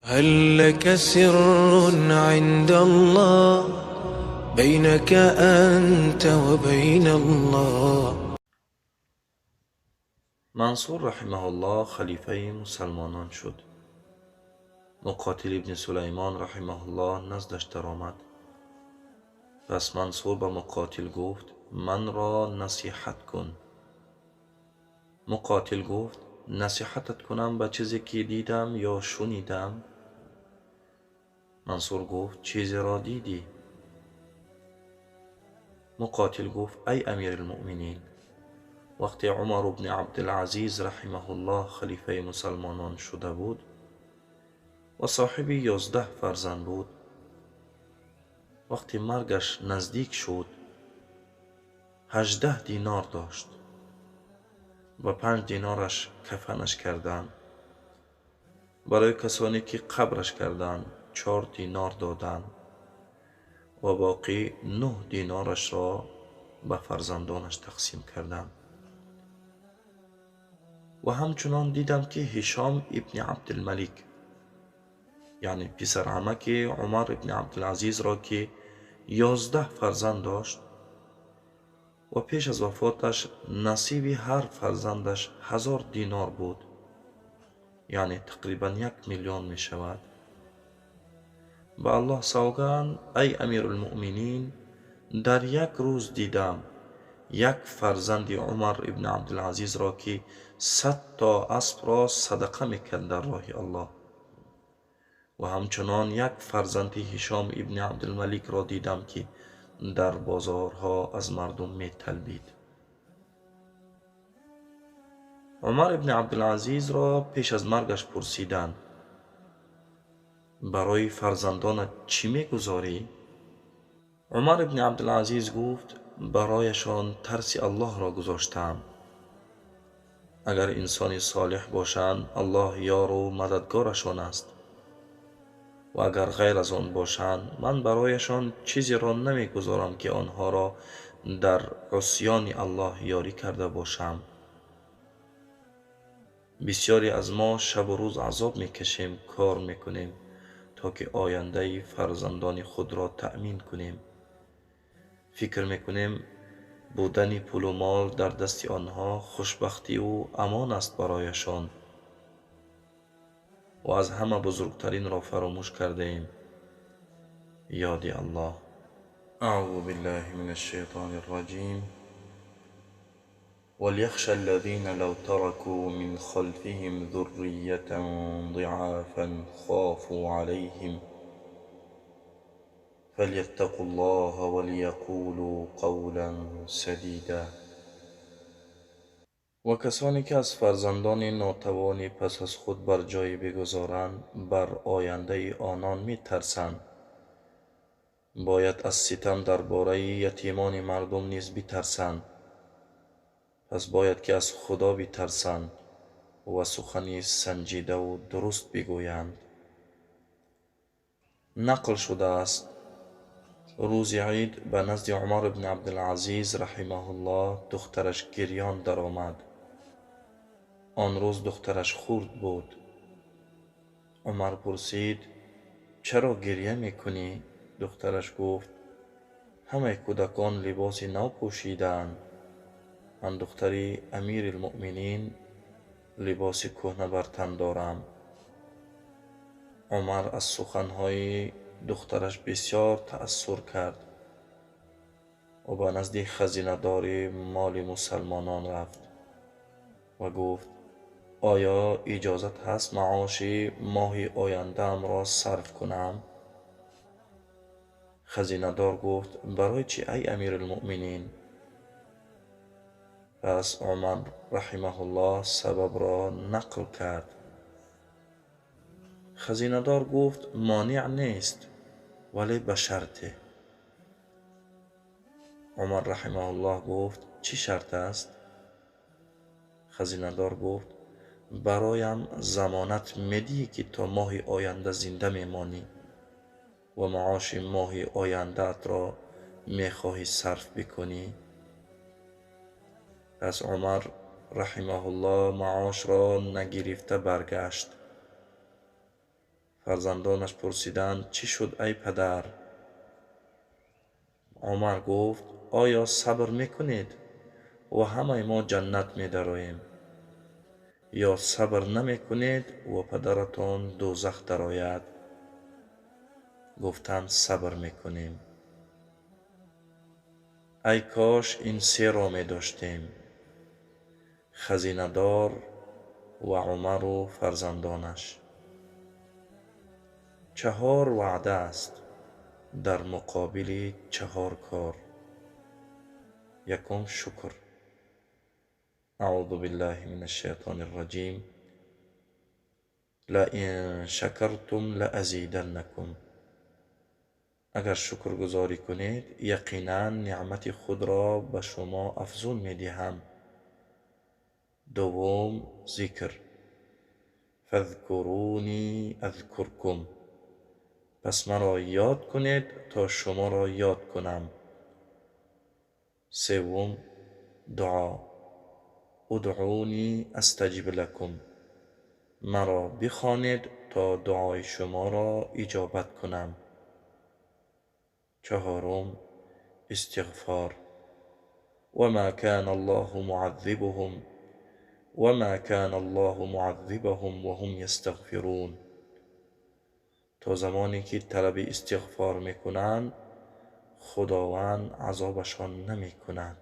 هل لك سر عند الله بينك أنت وبين الله؟ Мансур раҳимаҳуллоҳ халифаи мусалмонон шуд. Муқотил ибни Сулаймон раҳимаҳуллоҳ наздаш даромад. Пас Мансур ба Муқотил гуфт: «Манро насиҳат кун». Муқотил гуфт: «Насиҳатат кунам ба чизе, ки дидам ё шунидам?» Мансур гуфт: «Чизеро дидӣ». Муқотил гуфт: «Ай амирулмуъминин, вақте Умар ибни Абдулазиз раҳимаҳуллоҳ халифаи мусалмонон шуда буд ва соҳиби 11 фарзанд буд, вақте маргаш наздик шуд, 18 динор дошт. Ба 5 динораш кафанаш карданд. Барои касоне, ки қабраш карданд, 4 динор доданд ва боқӣ 9 динорашро ба фарзандонаш тақсим карданд. Ва ҳамчунон дидам, ки Ҳишом ибни Абдулмалик, яъне писарамаки Умар ибни Абдулазизро, ки 11 фарзанд дошт ва пеш аз вафоташ насиби ҳар фарзандаш 1000 динор буд, яъне тақрибан 1 миллион мешавад. Ба Аллоҳ савганд, ай амирулмуъминин, дар як рӯз дидам як фарзанди Умар ибни Абдулазизро, ки 100 то аспро садақа мекард дар роҳи Аллоҳ. Ва ҳамчунон як фарзанди Ҳишом ибни Абдулмаликро дидам, ки дар бозорҳо аз мардум металбид». Умар ибни Абдулазизро пеш аз маргаш пурсиданд: «Барои фарзандонат чӣ мегузорӣ?» Умар ибни Абдулазиз гуфт: «Барояшон тарси Аллоҳро гузоштаам. Агар инсони солеҳ бошанд, Аллоҳ ёру мададгорашон аст ва агар ғайр аз он бошанд, ман барояшон чизеро намегузорам, ки онҳоро дар усёни Аллоҳ ёрӣ карда бошам». Бисёре аз мо шабу рӯз азоб мекашем, кор мекунем, то ки ояндаи фарзандони худро таъмин кунем. Фикр мекунем, будани пулу мол дар дасти онҳо хушбахтиву амон аст барояшон ва аз ҳама бузургтаринро фаромӯш кардаем: ёди Аллоҳ. أعوذ بالله من الشيطان الرجيم. وليخشى الذين لو تركوا من خلفهم ذرية ضعافا خافوا عليهم فليتقوا الله وليقولوا قولا سديدا. Ва касоне, ки аз фарзандони нотавонӣ пас аз худ бар ҷое бигузоранд, бар ояндаи онон метарсанд. Бояд аз ситам дар бораи ятимони мардум низ битарсанд. Пас бояд, ки аз Худо битарсанд ва сухани санҷидаву дуруст бигӯянд. Нақл шудааст: рӯзи ид ба назди Умар ибни Абдулазиз раҳимаҳуллоҳ духтараш гирён даромад. Он рӯз духтараш хурд буд. Умар пурсид: «Чаро гирья мекунӣ?» Духтараш гуфт: «Ҳамаи кӯдакон либоси нав пӯшидаанд, ман, духтари амирулмуъминин, либоси кӯҳна бар тан дорам». Умар аз суханҳои духтараш бисёр таассур кард ва ба назди хазинадори моли мусалмонон рафт ва гуфт: «Оё иҷозат ҳаст маоши моҳи ояндаамро сарф кунам?» Хазинадор гуфт: «Барои чӣ, ай амирулмуъминин?» Пас Умар раҳимаҳуллоҳ сабабро нақл кард. Хазинадор гуфт: «Монеъ нест, вале ба шарте». Умар раҳимаҳуллоҳ гуфт: «Чӣ шарт аст?» Хазинадор гуфт: «Бароям замонат медиҳӣ, ки то моҳи оянда зинда мемонӣ ва маоши моҳи ояндаатро мехоҳӣ сарф бикунӣ?» Пас Умар раҳимаҳуллоҳ маошро нагирифта баргашт. Фарзандонаш пурсиданд: чӣ шуд, ай падар? Умар гуфт: оё сабр мекунед ва ҳамаи мо ҷаннат медароем, ё сабр намекунед ва падаратон дӯзах дарояд? Гуфтанд: сабр мекунем. Ай кош ин серо медоштем: хазинадор ва Умару фарзандонаш. Чаҳор ваъда аст дар муқобили чаҳор кор. Якум, шукр. Аъузу биллаҳи минаш шайтонир раҷим. Лаин шакартум лаазиданнакум. Агар шукргузорӣ кунед, яқинан неъмати худро ба шумо афзун медиҳам. Дуввум, зикр. Фазкуруни азкуркум. Пас маро ёд кунед, то шуморо ёд кунам. Севум, дуо. Удъуни астаҷиб лакум. Маро бихонед, то дуои шуморо иҷобат кунам. Чаҳорум, истиғфор. Вама кана Аллоҳу муаззибуҳум вама кана Аллоҳу муаззибаҳум ва ҳум ястағфирун. То замоне ки талаби истиғфор мекунанд, Худованд азобашон намекунад.